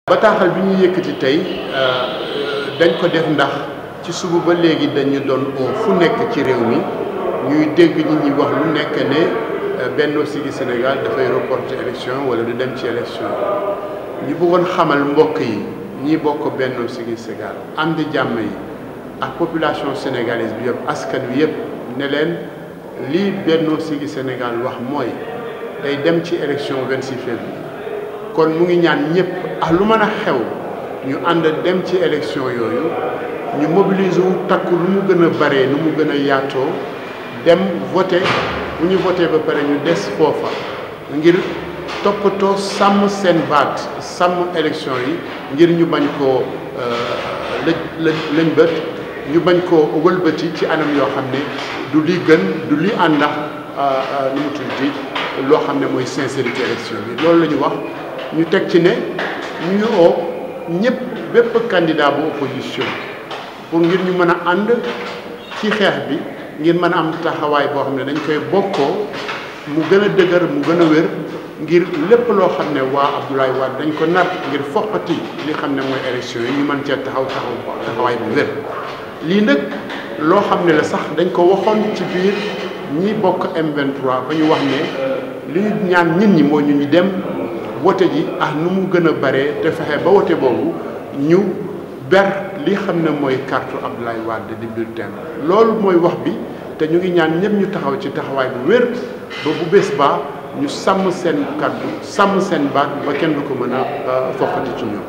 bataaxal bi ñu yëkkati tey dañ ko def ndax ci suba ba léegi dañu doon fu nekk ci réew mi ñuy dégg nit ñi wax lu nekk ne Benno Siggil Sénégal dafay reporter élection wala du dem ci élection ñu bëggoon xamal mbokk yi ñi bokk Benno Siggil Sénégal am di jàmm yi ak population sénégalaise bi yëpp askan wi yëpp ne leen lii Benno Siggil Sénégal wax mooy day dem ci élection 26 février kon mu ngi ñaan ñëpp ak lu mën a xew ñu ànd dem ci élection yooyu ñu mobiliser wu takku lu mu gën a baree nu mu gën a yaatoo dem voter bu ñu voter ba pare ñu des foofa ngir toppatoo sàmm seen baat sàmm élection yi ngir ñu bañ koo lañ bët ñu bañ koo wëlbati ci anam yoo xam ne du li gën du li ànd ak nu mu tuddati loo xam ne mooy sincérité élection bi loolu la ñu wax. ñu teg ci ne ñu ngi oo ñëpp bépp candidat bu opposition pour ngir ñu mën a ànd ci xeex bi ngir mën a am taxawaay boo xam ne dañ koy bokkoo mu gën a dëgër mu gën a wér ngir lépp loo xam ne waa Abdoulaye Wade dañ ko nar ngir foqati li xam ne mooy élection yi ñu mën cee taxawaay bu wér. lii nag loo xam ne la sax dañ ko waxoon ci biir ñi bokk M23 ba ñu wax ne li ñu ñaan nit ñi moo ñu dem. wote ji ak nu mu gën a bare te fexe ba wote boobu ñu ber li xam ne mooy carte Abdoulaye Wade di bulletin loolu mooy wax bi te ñu ngi ñaan ñëpp ñu taxaw ci taxawaay bu wér ba bu bés ba ñu sàmm seen kàddu sàmm seen baat ba kenn du ko mën a foqati ci ñoom.